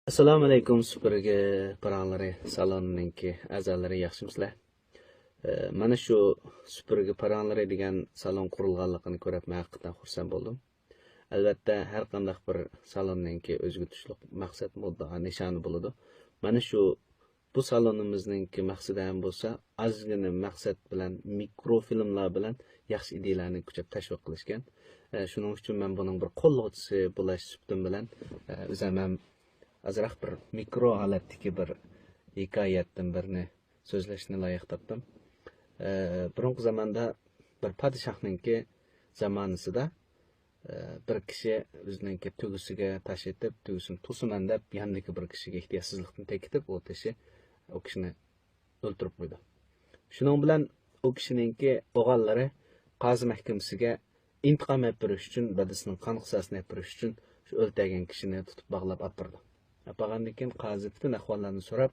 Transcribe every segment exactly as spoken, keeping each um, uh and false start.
ئەسسالامۇ ئەلەيكۇم، سۈپۈرگە پاراڭلىرى سالونىنىڭكى ئەزالىرى، ياخشىمۇسىلەر؟ ئە، مانا شۇ سۈپۈرگە پاراڭلىرى دېگەن سالون قۇرۇلغانلىقىنى كۆرۈپ، مەن ھەقىقەتەن خۇرسەن بولدۇم. ئەلۋەتتە، ھەر قانداق بىر سالوننىڭكى ئۆزگىرتىشلىق مەقسەت مۇددىئا، نىشانى بولىدۇ. مانا شۇ، بۇ سالونىمىزنىڭكى مەقسىتى ھەم بولسا، ئازغىنە مەقسەت بىلەن، مىكرو فىلىملار بىلەن ياخشى ئىدىيەلەرنى كۈچەپ تەشۋىق قىلىشكەن. ئە، شۇنىڭ ئۈچۈن مەن بۇنىڭ بىر قوللىغۇچىسى بولاش سۈپىتىم بىلەن، ئە، ئۆزۈم ھەم ئازراق بىر مىكرو ھالەتتىكى بىر ھېكايەتتىن بىرنى سۆزلەشنى لايىق تاپتىم. ئە، بۇرۇنقى زاماندا بىر پادىشاھنىڭكى زامانىسىدا، ئە، بىر كىشى ئۆزىنىڭكى تۆگىسىگە تاش ئېتىپ، تۆگىسىنى توسىمەن دەپ، ياندىكى بىر كىشىگە ئېھتىياتسىزلىقتىن تېگىپ، ئۇ تېشى ئۇ كىشىنى ئۆلتۈرۈپ قويىدۇ. شۇنىڭ بىلەن ئۇ كىشىنىڭكى ئوغۇللىرى قازى مەھكىمىسىگە ئىنتىقام ئېلىپ بېرىش ئۈچۈن، دادىسىنىڭ قان قىساسىنى ئېلىپ بېرىش ئۈچۈن شۇ ئۆلتۈرگەن كىشىنى تۇتۇپ باغلاپ ئاپىرىدۇ. ئاپارغاندىن كېيىن قازى پۈتۈن ئەھۋاللارنى سوراپ،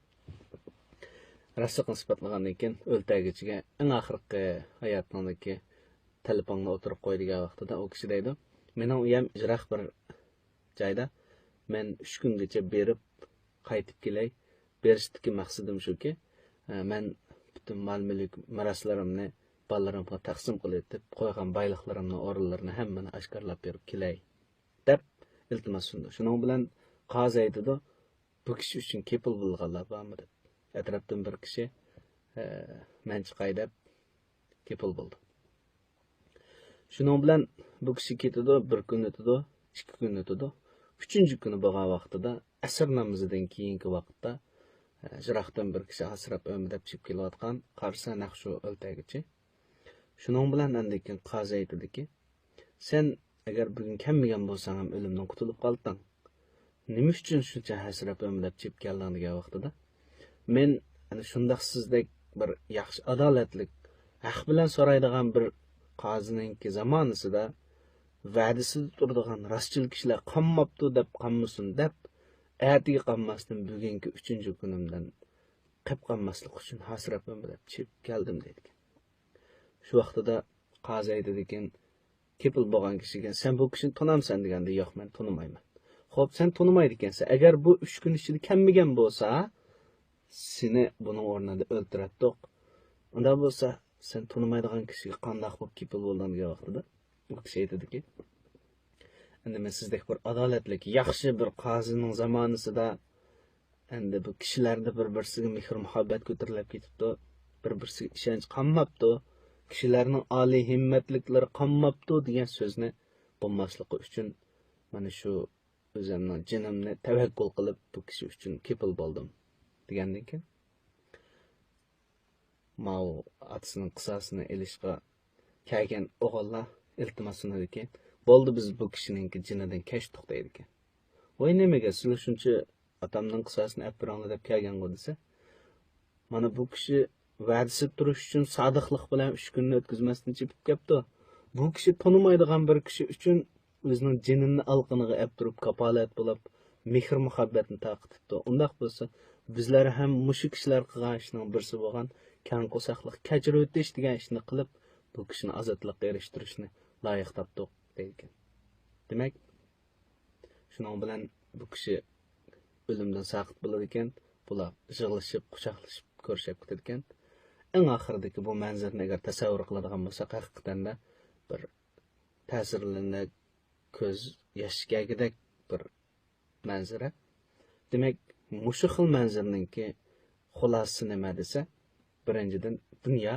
راستلىقىنى ئىسپاتلىغاندىن كېيىن، ئۆلتۈرگۈچىگە ئەڭ ئاخىرقى ھاياتىڭدىكى تەلىپىڭنى ئوتتۇرىغا قوي دېگەن ۋاقتىدا، ئۇ كىشى دەيدۇ، مېنىڭ ئۆيۈم يىراق بىر جايدا، مەن ئۈچ كۈنگىچە بېرىپ قايتىپ كېلەي. بېرىشتىكى مەقسىتىم شۇكى، ئە، مەن پۈتۈن مال-مۈلۈك، مىراسلىرىمنى بالىلىرىمغا تەقسىم قىلىۋېتىپ، قويغان بايلىقلىرىمنىڭ ئورۇنلىرىنى ھەممىنى ئاشكارىلاپ بېرىپ كېلەي، دەپ ئىلتىماس سۇندى. شۇنىڭ بىلەن قازى ئېيتىدۇ، بۇ كىشى ئۈچۈن كېپىل بولىدىغانلار بارمۇ دەپ. ئەتراپتىن بىر كىشى، ئە، مەن چىقاي دەپ كېپىل بولدى. شۇنىڭ بىلەن بۇ كىشى كېتىدۇ، بىر كۈن ئۆتىدۇ، ئىككى كۈن ئۆتىدۇ. ئۈچىنچى كۈنى بولغان ۋاقتىدا، ئەسىر نامىزىدىن كېيىنكى ۋاقىتتا، ئە، يىراقتىن بىر كىشى ھاسىراپ ئۆمىلەپ چىقىپ كېلىۋاتقان، قارىسا نەق شۇ ئۆلتۈرگۈچى. شۇنىڭ بىلەن ئاندىن كېيىن قازى ئېيتىدۇكى، سەن ئەگەر بۈگۈن كەلمىگەن بولساڭ ھەم ئۆلۈمدىن قۇتۇلۇپ قالدىڭ. نېمە ئۈچۈن شۇنچە ھاسىراپ ئۆمىلەپ چىقىپ كەلدىڭ دېگەن ۋاقتىدا، مەن ئەنە شۇنداق سىزدەك بىر ياخشى، ئادالەتلىك، ھەق بىلەن سورايدىغان بىر قازىنىڭكى زامانىسىدا ۋەدىسىدە تۇرىدىغان راستچىل كىشىلەر قالماپتۇ دەپ قالمىسۇن دەپ، ئەتىگە قالماستىن بۈگۈنكى ئۈچىنچى كۈنۈمدىن قېپ قالماسلىق ئۈچۈن ھاسىراپ ئۆمىلەپ چىقىپ كەلدىم دەيدىكەن. شۇ ۋاقتىدا قازى ئېيتىدىكەن، كېپىل بولغان كىشىگە، سەن بۇ كىشىنى تونامسەن دېگەندە، ياق، مەن تونۇمايمەن. خوپ، سەن تونۇمايدىكەنسەن، ئەگەر بۇ ئۈچ كۈن ئىچىدە كەلمىگەن بولسا، سېنى بۇنىڭ ئورنىدا ئۆلتۈرەتتۇق. ئۇنداق بولسا، سەن تونۇمايدىغان كىشىگە قانداق بولۇپ كېپىل بولدۇڭ دېگەن ۋاقتىدا، ئۇ كىشى ئېيتىدىكى، ئەندى مەن سىزدەك بىر ئادالەتلىك، ياخشى بىر قازىنىڭ زامانىسىدا، ئەندى بۇ كىشىلەردە بىر-بىرسىگە مېھىر-مۇھەببەت كۆتۈرۈلۈپ كېتىپتۇ، بىر-بىرسىگە ئىشەنچ قالماپتۇ، كىشىلەرنىڭ ئالىي ھىممەتلىكلىرى قالماپتۇ دېگەن سۆزنى بولماسلىقى ئۈچۈن، مانا شۇ ئۆزۈمنىڭ جېنىمنى تەۋەككۈل قىلىپ، بۇ كىشى ئۈچۈن كېپىل بولدۇم، دېگەندىن كېيىن، ماۋۇ ئاتىسىنىڭ قىساسىنى ئېلىشقا كەلگەن ئوغۇللار ئىلتىماس سۇنىدىكەن، بولدى، بىز بۇ كىشىنىڭكى جېنىدىن كەچتۇق، دەيدىكەن. ۋاي نېمىگە، سىلەر شۇنچە ئاتامنىڭ قىساسىنى ئەپ بېرىڭلار دەپ كەلگەنغۇ دېسە، مانا بۇ كىشى ۋەدىسىدە تۇرۇش ئۈچۈن سادىقلىق بىلەن ئۈچ كۈننى ئۆتكۈزمەستىن چېپىپ كەپتۇ. بۇ كىشى تونۇمايدىغان بىر كىشى ئۈچۈن ئۆزىنىڭ جېنىنى ئالقىنىغا ئەپ تۇرۇپ، كاپالەت بولاپ، مېھىر-مۇھەببەتنى تارقىتىپتۇ. ئۇنداق بولسا، بىزلەر ھەم مۇشۇ كىشىلەر قىلغان ئىشنىڭ بىرسى بولغان كەڭ قورساقلىق، كەچۈرۈۋېتىش دېگەن ئىشنى قىلىپ، بۇ كىشىنى ئازادلىققا ئېرىشتۈرۈشنى لايىق تاپتۇق، دەيدىكەن. دېمەك، شۇنىڭ بىلەن بۇ كىشى ئۆلۈمدىن ساقىت بولىدىكەن، بۇلار يىغلىشىپ، قۇچاقلىشىپ، كۆرۈشۈپ كېتىدىكەن. ئەڭ ئاخىرىدىكى بۇ مەنزىرىنى ئەگەر تەسەۋۋۇر قىلىدىغان بولساق، ھەقىقەتەندە بىر تەسىرلىنىپ، كۆز ياش كەلگۈدەك بىر مەنزىرە. دېمەك، مۇشۇ خىل مەنزىرىنىڭكى خۇلاسىسى نېمە دېسە، بىرىنچىدىن، دۇنيا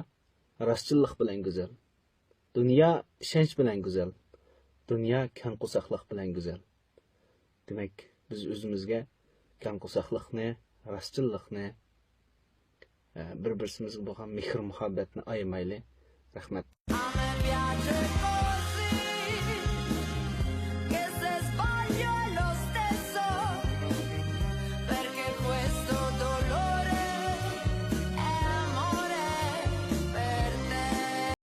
راستچىللىق بىلەن گۈزەل. دۇنيا ئىشەنچ بىلەن گۈزەل. دۇنيا كەڭ قورساقلىق بىلەن گۈزەل. دېمەك، بىز ئۆزىمىزگە كەڭ قورساقلىقنى، راستچىللىقنى، ئە، بىر-بىرسىمىزگە بولغان مېھىر-مۇھەببەتنى ئايىمايلى. رەھمەت.